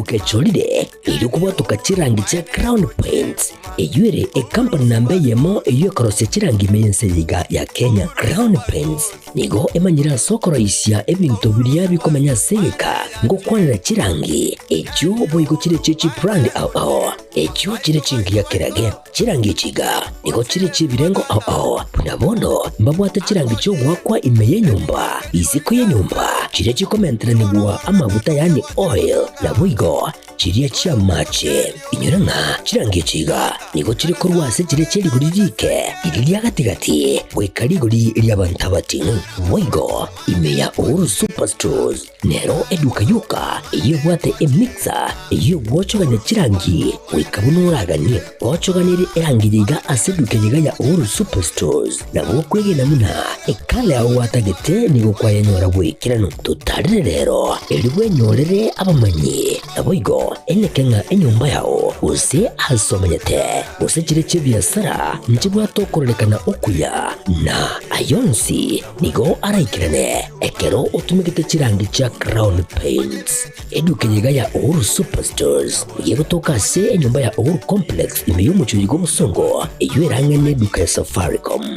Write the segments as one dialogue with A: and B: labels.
A: Eduka echorire erio kobwatoka chirangi chia Crown Paints, eyio ere ekampani namba eyemo eyio ekorosia chirangi ime y'ense eye iga ya Kenya. Crown Paints nigo emanyire ase okoroisia ebinto biria bikomenya ase egeka ngokwanera chirangi echio boigo chire chie chibrand ao ao echio chire chingiya kerage. Chirangi echi iga nigo chire chi'ebirengo ao ao, buna bono mbabwate chirangi chi'ogoakwa ime y'enyomba, isiko y'enyomba, chiria chikomenteranigwa amaguta yaani oil, naboigo chiria chi'amache. Inyora ng'a chirangi echi iga nigo chire korwa ase chiria chie rigori riike, riria ria gati-gati, goika rigori ri'abanto abating'u. Boigo ime ya Uhuru Superstores Nero eduka yoka eyio ebwate emixer eyio egwochogania chirangi goika buna oraganie. Gochoganerie erangi eye iga ase eduka eye iga ya Uhuru Superstores nabo okwegena buna ekala yao gwatagete nigo kwayenyora bw'ekeranu. Totarere rero erio bwenyorere abamanyi naboigo eneke ng'a enyomba yao gose ase omenyete gose chire chi'ebiasara nchibwate okororekana okuya na ayonsi Nigo araikerane ekero otumegete chirangi chia Crown Paints. Eduka eye iga ya Uhuru Superstores nigo egotoka ase enyomba ya Uhuru Complex ime y'omochie oyo bw'obosongo eyio ere ang'e n'eduka ya Safaricom.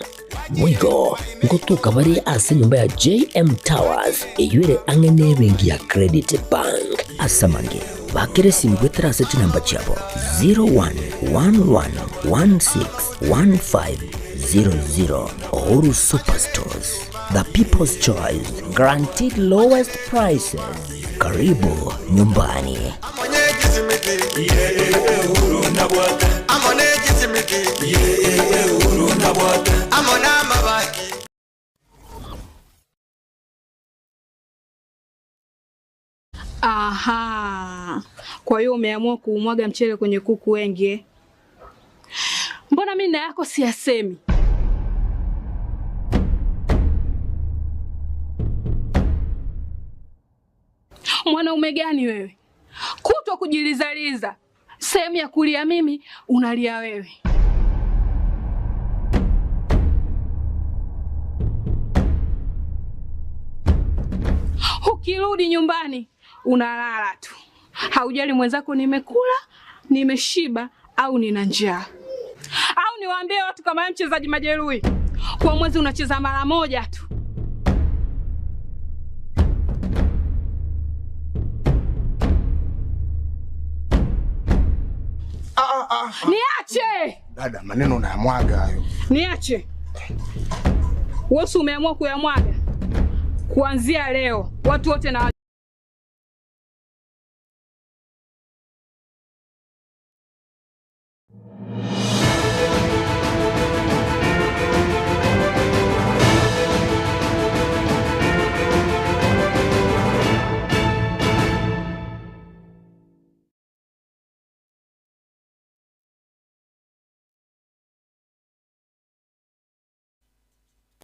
A: Boigo ngotoka bare ase enyomba ya JM Towers eyio ere ang'e n'ebenki ya Credit Bank. Ase amange, bakera esimi goetera ase chinamba chiabo 01111615 00 Uhuru Superstores, the people's choice, guaranteed lowest prices. Karibu nyumbani.
B: Aha, kwa hiyo umeamua kuumwaga mchele kwenye kuku wengi eh? Mbona mimi na yako siyasemi? Mwanaume gani wewe, kutwa kujilizaliza, sehemu ya kulia mimi unalia wewe. Ukirudi nyumbani unalala tu, haujali mwenzako nimekula, nimeshiba au nina njaa. Au niwaambie watu kama mchezaji majeruhi, kwa mwezi unacheza mara moja tu.
C: Ah, ah, ah.
B: Niache
C: dada, maneno unayamwaga hayo.
B: Niache wewe, umeamua kuyamwaga kuanzia leo watu wote na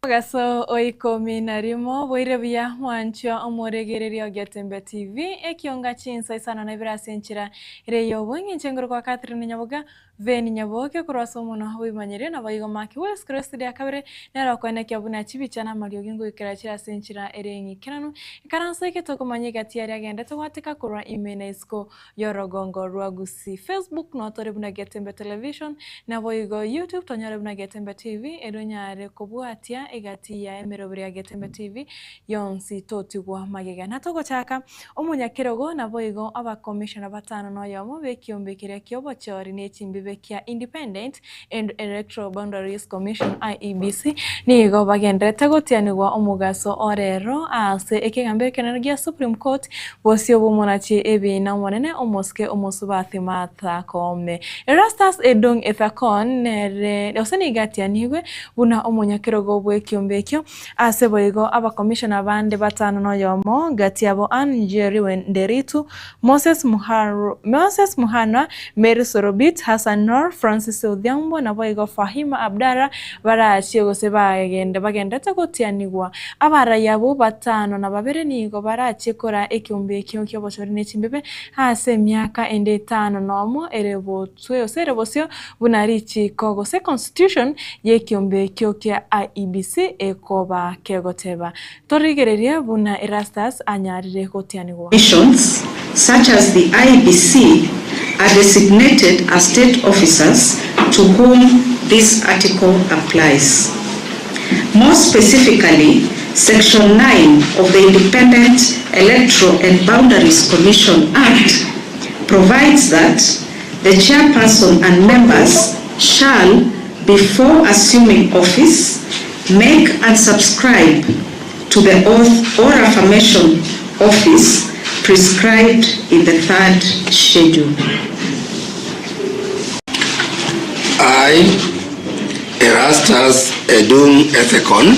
D: Omogaso o ikomi na rimo boire buya mwanchwa omoregereria o Getembe TV ekionga chinsa isano na ibere ase enchera ere y'obong'incho engoro kwa Catherine Nyaboga Veni Nyaboke korwa ase omonwa bw'ebimanyerio naboigo Mark Wells korwa esidi ya kabere nere okoenekia buna chibicha na amariogi ngoikera chire ase enchera ere eng'ikeranu ekaranso eke tokomanya egati aria agendete gwateka korwa ime na isiko y'orogongo rwa Gusii. Facebook notore buna Getembe Television, naboigo YouTube tonyore buna Getembe TV, erio onyare kobwatia egati ya emeroberi ya Getembe TV yonsi totigwa magega. Natogochaka omonyakerogo naboigo abakomishona batano noyomo b'ekiombe keria ki'obochori ne chimbibe kia Independent and Electoral Boundaries Commission, IEBC, nigo bagendererete gotianigwa omogaso o rero ase ekegambero ekenene gia Supreme Court bosio bw'omonachi ebiina omonene omosike omosubati Martha Koome. Erastus Edung Ethakon nere gose nigo atianigwe buna omonyakerogo bw'ekiombe ekio ase boigo abakomishona bande batano noyomo gati yabo Ann Njeri Nderitu, Moses Moses Muhanwa, Mary Sorobit, Hassan Noor, Francis Odhiambo naboigo Fahima Abdalla barachie gose bagende bagenderete gotianigwa. Abarai abwo batano na babere nigo barachie koraa ekeombe ekio ki'obochori ne chimbebe ase emiaka ende etano nomo ere botwe gose ere bosio buna richiiko gose constitution y'ekeombe ekio kia IEBC. IEBC ekoba kegoteba. Torigererie buna Erastus anyarire gotianigwa.
E: Commissions, such as the IEBC, are designated as state officers to whom this article applies. More specifically, Section 9 of the Independent Electoral and Boundaries Commission Act provides that the chairperson and members shall, before assuming office, make and subscribe to the oath or affirmation office prescribed in the third schedule.
F: I, Erastus Edung Ethekon,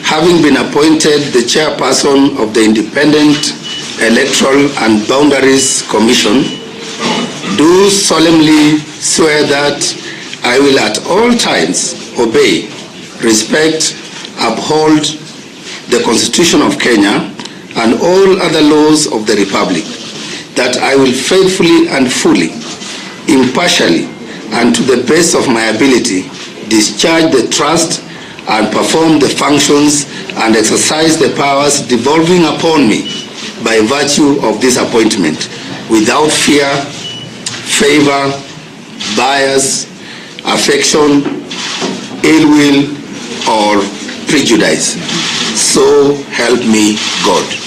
F: having been appointed the chairperson of the Independent Electoral and Boundaries Commission, do solemnly swear that I will at all times obey, respect, uphold the Constitution of Kenya and all other laws of the Republic, that I will faithfully and fully, impartially, and to the best of my ability discharge the trust and perform the functions and exercise the powers devolving upon me by virtue of this appointment, without fear, favor, bias, affection, ill will, or prejudice. So help me God.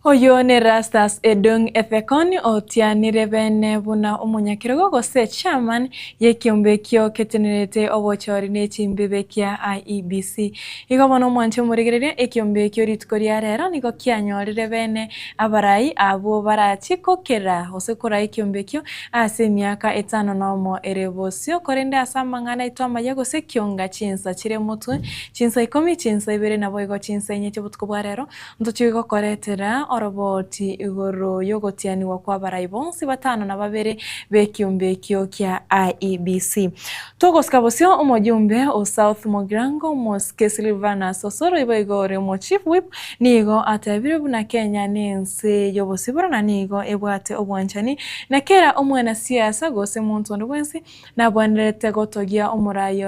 D: Oyio n'Erastus Edung Ethekon otianire bene buna omonyakerogo gose chairman y'ekiombe ekio ketenerete obochori ne chimbibe kia IEBC. Igo bono omwanche omorigereria ekiombe ekio rituko ria rero nigo kianyorire bene abarai abwo barachie kokera gose koraa ekiombe ekio ase emiaka etano nomo ere bosio korende ase amang'ana aito amaya gose kionga chinsa chire motwe chinsa ikomi chinsa ibere naboigo chinsa inye chi'obotuko bwa rero Ntochie gokoretera oroboti igoro y'ogotianigwa kw'abarai bonsi batano na babere b'ekiombe ekio kia IEBC. Togosika bosio omojumbe o South Mugirango Mosike Silvanus Osoro iboigo ore omo Chief Whip nigo atebire buna Kenya nense y'obosibore na nigo ebwate obwanchani na kera omwanasiasa gose monto onde bwensi Nabwenerete gotogia omorai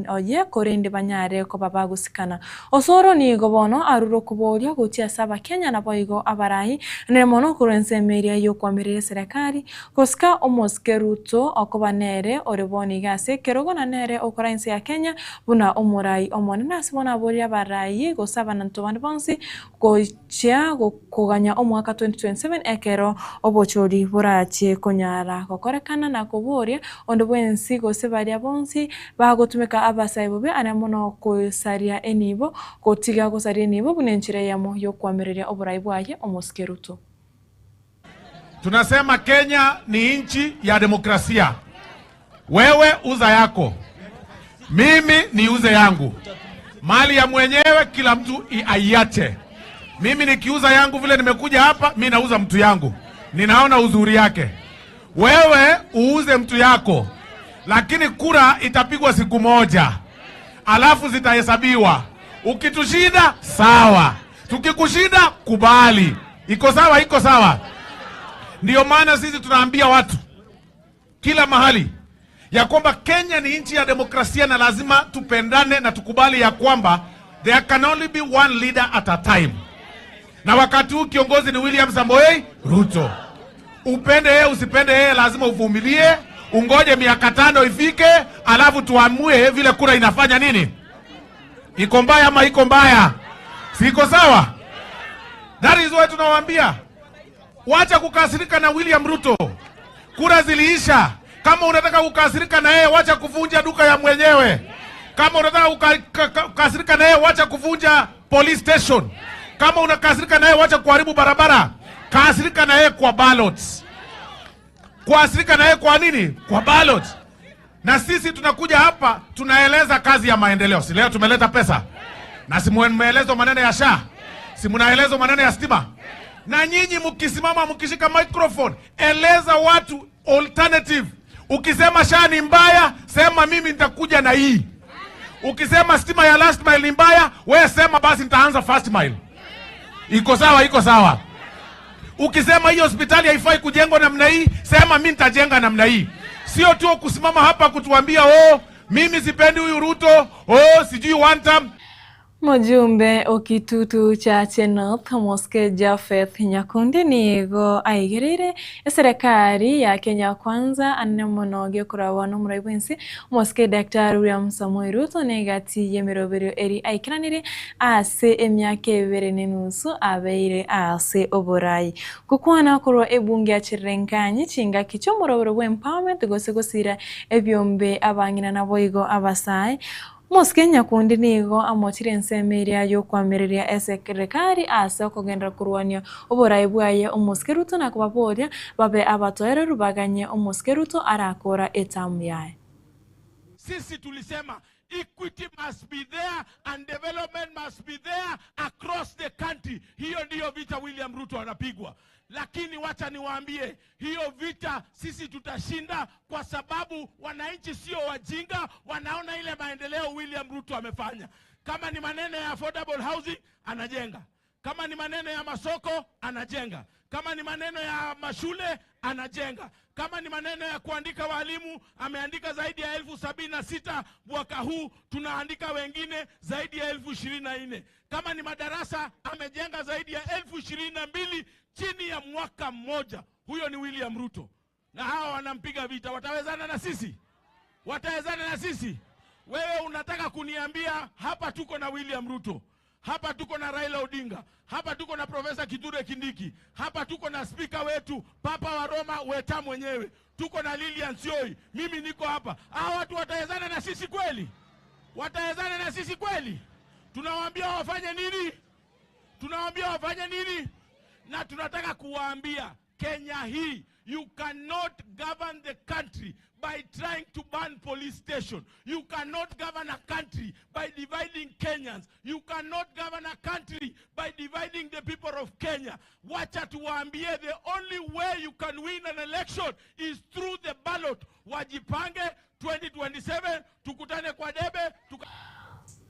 D: oye, korende banyare koba bagosikana. Osoro nigo bono arure okoboria gochia ase Abakenya naboigo abarai, nere mono korwa ensemo eria y'okoamerera eserekari, gosika omosike Ruto okoba nere ore bono iga ase ekerogo na nere okora ense ya Kenya buna omorai omonene ase bono aborire abarai gose abananto bande bonsi Gochia koganya omwaka 2027 ekero obochori borachie konyara gokorekana na koboria onde bwensi gose baria bonsi bagotumeka abasae bobe aria mono kosaria enibo gotiga gosaria enibo buna enchera eyemo yokoamereria oborai bwaye omosike Ruto.
G: Tunasema Kenya ni nchi ya demokrasia. Wewe uza yako, mimi niuze yangu. Mali ya mwenyewe kila mtu aiache. Mimi nikiuza yangu vile nimekuja hapa, mi nauza mtu yangu, ninaona uzuri yake. Wewe uuze mtu yako, lakini kura itapigwa siku moja, alafu zitahesabiwa. Ukitushinda sawa, tukikushinda kubali. Iko sawa? Iko sawa? Ndiyo maana sisi tunaambia watu kila mahali ya kwamba Kenya ni nchi ya demokrasia na lazima tupendane na tukubali ya kwamba there can only be one leader at a time, na wakati huu kiongozi ni William Samoei Ruto. Upende yeye usipende yeye, lazima uvumilie, ungoje miaka tano ifike, alafu tuamue vile kura inafanya nini, iko mbaya ama iko mbaya, siko sawa? That is why tunawaambia wacha kukasirika na William Ruto, kura ziliisha. Kama unataka kukasirika na yeye, wacha kuvunja duka ya mwenyewe. Kama unataka kukasirika na yeye, wacha kuvunja police station. Kama unakasirika na yeye, wacha kuharibu barabara. Kasirika na yeye kwa ballots. Kuasirika na yeye kwa nini? Kwa ballot. Na sisi tunakuja hapa tunaeleza kazi ya maendeleo. Si leo tumeleta pesa, na si mmeelezwa maneno ya SHA, si mnaelezwa maneno ya stima. Na nyinyi mkisimama mkishika microphone, eleza watu alternative. Ukisema SHA ni mbaya, sema mimi nitakuja na hii. Ukisema stima ya last mile ni mbaya, we sema basi nitaanza first mile. Iko sawa? Iko sawa? Ukisema hiyo hospitali haifai kujengwa namna hii, sema mi nitajenga namna hii. Sio tu kusimama hapa kutuambia oh, mimi sipendi huyu Ruto, oh, sijui one term.
D: Mojumbe o Kitutu Chache North Mosque Japheth Nyakundi nigo aigereire eserekari ya Kenya Kwanza anene mono gekoragwa nomorai bwense Mosque Daktari William Samoei Ruto negati yemeroberio eri aikeranire ase emiaka ebere nenusu abeire ase oborai. Gokwana korwa ebunge ya Chirenganyi chingaki chiomorobero bwa empowerment gose gosira ebiombe abang'ina naboigo abasae Mosike Nyakundi nigo amochire ensemo eria y'okoamereria eserekari ase okogenderera korwania oborai bwaye omosike Ruto na kobaboria babe abatoereru baganye omosike Ruto arakora etamu yaye.
G: Sisi tulisema equity must be there and development must be there across the country. Hiyo ndiyo vita William Ruto anapigwa, lakini wacha niwaambie, hiyo vita sisi tutashinda, kwa sababu wananchi sio wajinga, wanaona ile maendeleo William Ruto amefanya. Kama ni maneno ya affordable housing anajenga, kama ni maneno ya masoko anajenga, kama ni maneno ya mashule anajenga, kama ni maneno ya kuandika walimu ameandika zaidi ya 76,000 mwaka huu, tunaandika wengine zaidi ya 24,000. Kama ni madarasa amejenga zaidi ya 22,000 chini ya mwaka mmoja. Huyo ni William Ruto, na hawa wanampiga vita. Watawezana na sisi? Watawezana na sisi? Wewe unataka kuniambia hapa tuko na William Ruto, hapa tuko na Raila Odinga, hapa tuko na Profesa Kithure Kindiki, hapa tuko na spika wetu Papa wa Roma Weta mwenyewe, tuko na Lilian Sioi, mimi niko hapa. Hawa watu watawezana na sisi kweli? Watawezana na sisi kweli? Tunawaambia wafanye nini? Tunawaambia wafanye nini? Na tunataka kuwaambia Kenya hii, you cannot govern the country by trying to burn police station. You cannot govern a country by dividing Kenyans. You cannot govern a country by dividing the people of Kenya. Wacha tuwaambie, the only way you can win an election is through the ballot. Wajipange 2027, tukutane kwa debe. Tuka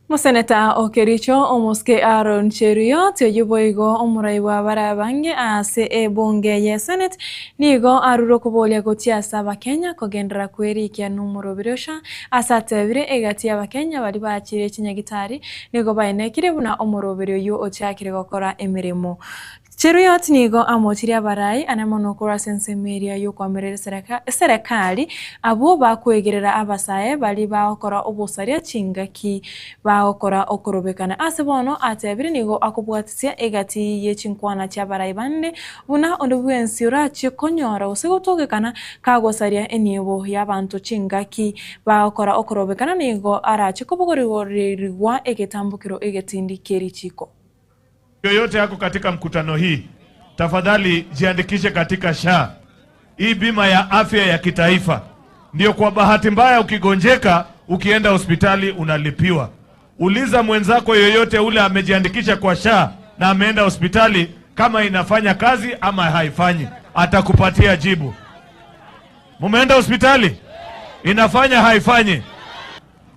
D: Moseneta o Kericho omosike Aaron Cheruiyot oyio boigo omorai bwa baria abange ase ebunge ye Senate nigo arure okoboria gochia ase abakenya kogenderera kwerikia nomorobiri osha ase atebire egati y'abakenya baria bachire chinyagitari nigo baenekire buna omoroberi oyio ochakire gokora emeremo. Cheruiyot nigo amochirie abarai ane mono korwa ase ensemo eria y'okoamerera eserekari abwo bakwegerera abasae baria bagokora obosaria chingaki bagokora okorobekana. Ase bono atebire nigo akobwatisia egati ye chinkwana chi'abarai bande buna onde bwensi orachie konyora gose gotogekana kagosaria enibo y'abanto chingaki bagokora okorobekana nigo arache kobogorigwa egetambokero egetindi ki'erichiko.
G: Yoyote yako katika mkutano hii, tafadhali jiandikishe katika SHA, hii bima ya afya ya kitaifa. Ndio kwa bahati mbaya ukigonjeka, ukienda hospitali unalipiwa. Uliza mwenzako yoyote ule amejiandikisha kwa SHA na ameenda hospitali kama inafanya kazi ama haifanyi, atakupatia jibu. Mumeenda hospitali, inafanya haifanyi?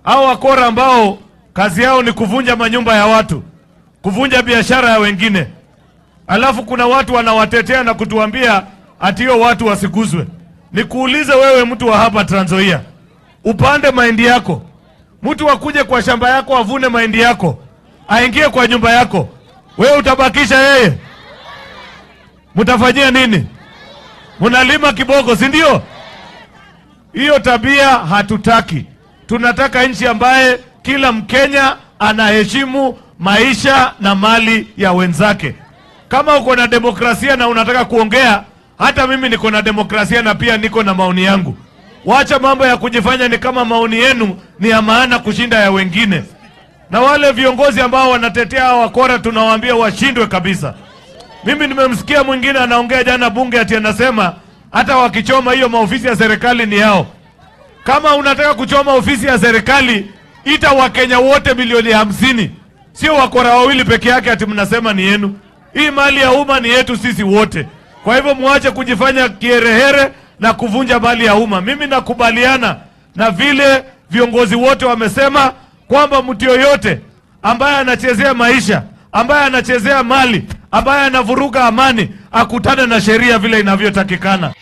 G: Hao wakora ambao kazi yao ni kuvunja manyumba ya watu, kuvunja biashara ya wengine, alafu kuna watu wanawatetea na kutuambia ati hiyo watu wasiguzwe. Nikuulize wewe, mtu wa hapa Trans Nzoia, upande mahindi yako, mtu akuje kwa shamba yako avune mahindi yako, aingie kwa nyumba yako, wewe utabakisha yeye? Mtafanyia nini? Mnalima kiboko, si ndio? Hiyo tabia hatutaki. Tunataka nchi ambaye kila Mkenya anaheshimu maisha na mali ya wenzake. Kama uko na demokrasia na unataka kuongea, hata mimi niko na demokrasia na pia niko na maoni yangu. Wacha mambo ya kujifanya ni kama maoni yenu ni ya maana kushinda ya wengine. Na wale viongozi ambao wanatetea hawa wakora tunawaambia washindwe kabisa. Mimi nimemsikia mwingine anaongea jana bunge ati anasema hata wakichoma hiyo maofisi ya serikali ni yao. Kama unataka kuchoma ofisi ya serikali, ita Wakenya wote milioni 50, sio wakora wawili peke yake ati mnasema ni yenu. Hii mali ya umma ni yetu sisi wote. Kwa hivyo muache kujifanya kierehere na kuvunja mali ya umma. Mimi nakubaliana na vile viongozi wote wamesema kwamba mtu yoyote ambaye anachezea maisha, ambaye anachezea mali, ambaye anavuruga amani, akutane na sheria vile inavyotakikana.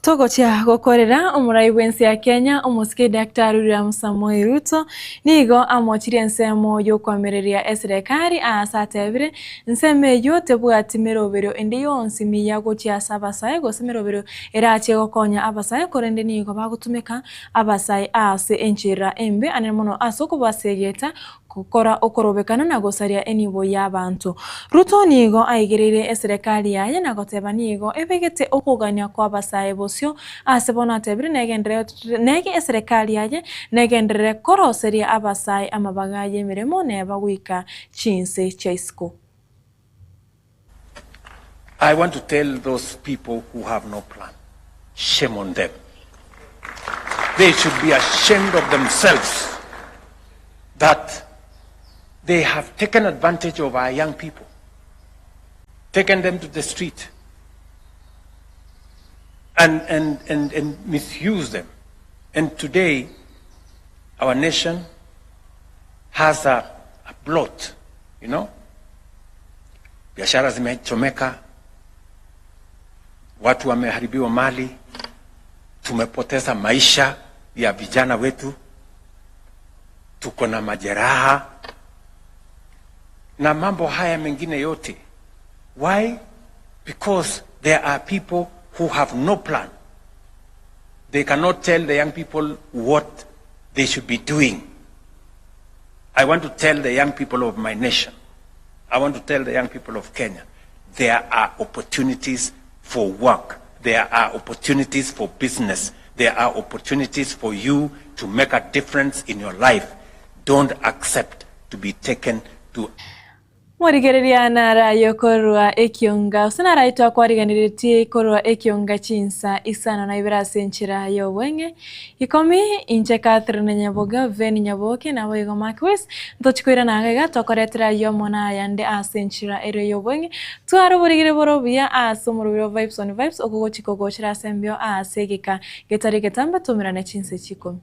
D: Togochia gokorera omorai bw'ense ya Kenya omosike Daktari William Samoei Ruto nigo amochirie ensemo y'okoamereria eserekari aase atebire nsemo eyio tebwati meroberio ende yonsi miya gochia ase abasae gose meroberio erache gokonya abasae korende nigo bagotumeka abasae aase enchera embe anene mono ase okobasegeta Gokora okorobekana na gosaria enibo y'abanto. Ruto nigo aigereire eserekari yaye na goteba nigo ebegete okogania kw'abasae bosio ase bono atebire nege eserekari yaye negenderere koroseria abasae amabaga y'emeremo neba goika chinse chia isiko.
H: I want to tell those people who have no plan, shame on them. They should be ashamed of themselves that they have taken advantage of our young people, taken them to the street and, and, and, and misused them. And today, our nation has a, a blot, you know. Biashara zimechomeka, watu wameharibiwa mali, tumepoteza maisha ya vijana wetu, tuko na majeraha na mambo haya mengine yote. Why? Because there are people who have no plan. They cannot tell the young people what they should be doing. I want to tell the young people of my nation, I want to tell the young people of Kenya, there are opportunities for work. There are opportunities for business. There are opportunities for you to make a difference in your life. Don't accept to be taken to
D: Morigereria naraye korwa ekionga, gose naraye twakwariganiretie korwa ekionga chinsa isano na ibere ase enchera y'obweng'e ikomi, inche Catherine Nyaboga, Veni Nyaboke, naboigo Mark Wes, ntochi koirana iga iga tokoretera ayio amo na ayande ase enchera ere y'obweng'e. Tware oborigere bore obuya ase omorobio o Vibes on Vibes okogochia kogochera ase embeo ase egeka getari getambe toumerane chinsa chikomi.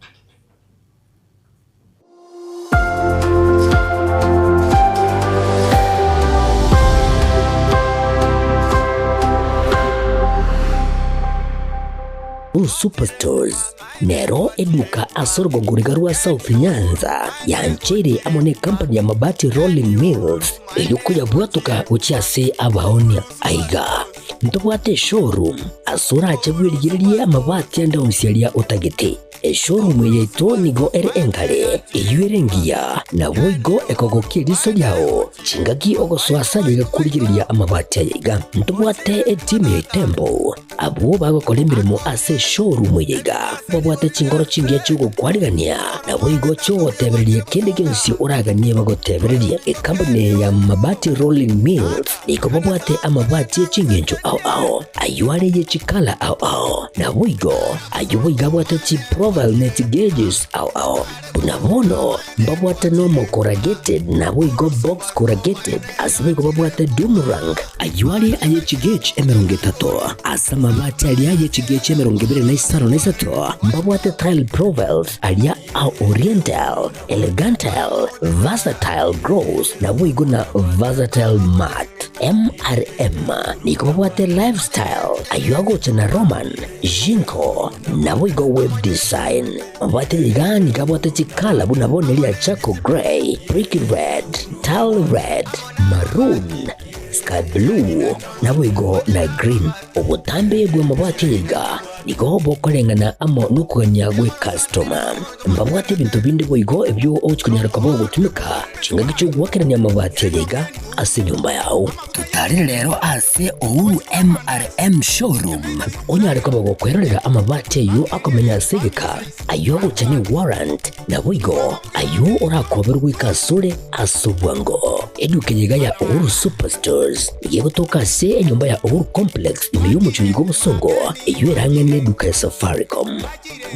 A: Superstores nero eduka ase orogongo riga rwa South Nyanza yancheire amo ne company ya Mabati Rolling Mills erio koyabwatoka gochia ase abaonia. Aiga ntobwate eshowroom ase orache bwerigererie amabati ande onsi aria otagete. Eshowroom yaito nigo ere engare, eyio ere engiya, naboigo ekogokia eriso riao chingaki ogosoa ase ayaiga korigereria amabati ayaiga. Ntobwate etimu ya Itembo, abwo bagokora emeremo ase eshowroom eye iga, babwate chinkoro chingiya chi'ogokwarigania, naboigo chi'ogotebereria kende gionsi oraganie bagotebererie. Ekampuni eye ya Mabati Rolling Mills nigo babwate amabati e chingencho ao ao, ayio are ye chikala ao ao, naboigo Ayio boigo abwate chiprofile ne chigeges ao ao. Buna bono mbabwate normal corrugated naboigo box corrugated ase boigo babwate doom rank ayio are aye chigauge 30 ase amabati aria aye chigauge 25 mbabwate tile profiles aria a oriental, elegantal, versatile gloss naboigo na versatile matte. MRM nigo babwate lifestyle ayio agocha na Roman, Jinko, naboigo web design. Mabwate iga nigo abwate chikala buna bono eria charcoal grey, brick red, tile red, maroon, sky blue, naboigo na green. Obotambe bw'amabwati aya iga nigo bokoreng'ana amo nokogania gw'ekastoma. Mbabwate ebinto binde boigo ebio ogochia konyara koba ogotumeka chingaki chi'ogoakerania amabati aya iga ase enyomba yao. Totarire rero ase Uhuru MRM Showroom onyare koba gokwerorera amabati ayio akomenya ase egeka, ayio agocha ne warrant, naboigo ayio orakoberwe goika asore ase obwango. Eduka eye iga ya Uhuru Superstores nigo egotoka ase enyomba ya Uhuru Complex ime y'omochie oiga obosongo, eyio ere ang'e neduka ya Safaricom.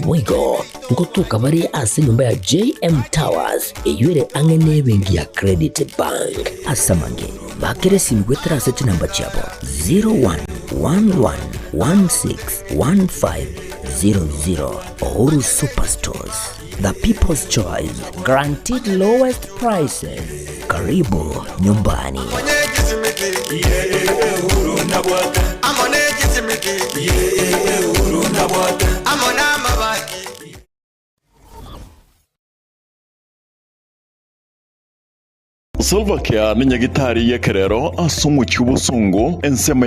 A: Boigo ngotoka bare ase enyomba ya JM Towers eyio ere ang'e nebenki ya Credit Bank. Ase amange, bakera esimi goetera ase chinamba chiabo 0111161500. Uhuru Superstores, the people's choice, guaranteed lowest prices. Karibu nyumbani.
I: Amo n'amabati.
J: Salva Kiir nenyagitari y'ekerero ase omochie o Bosongo, ensemo ya.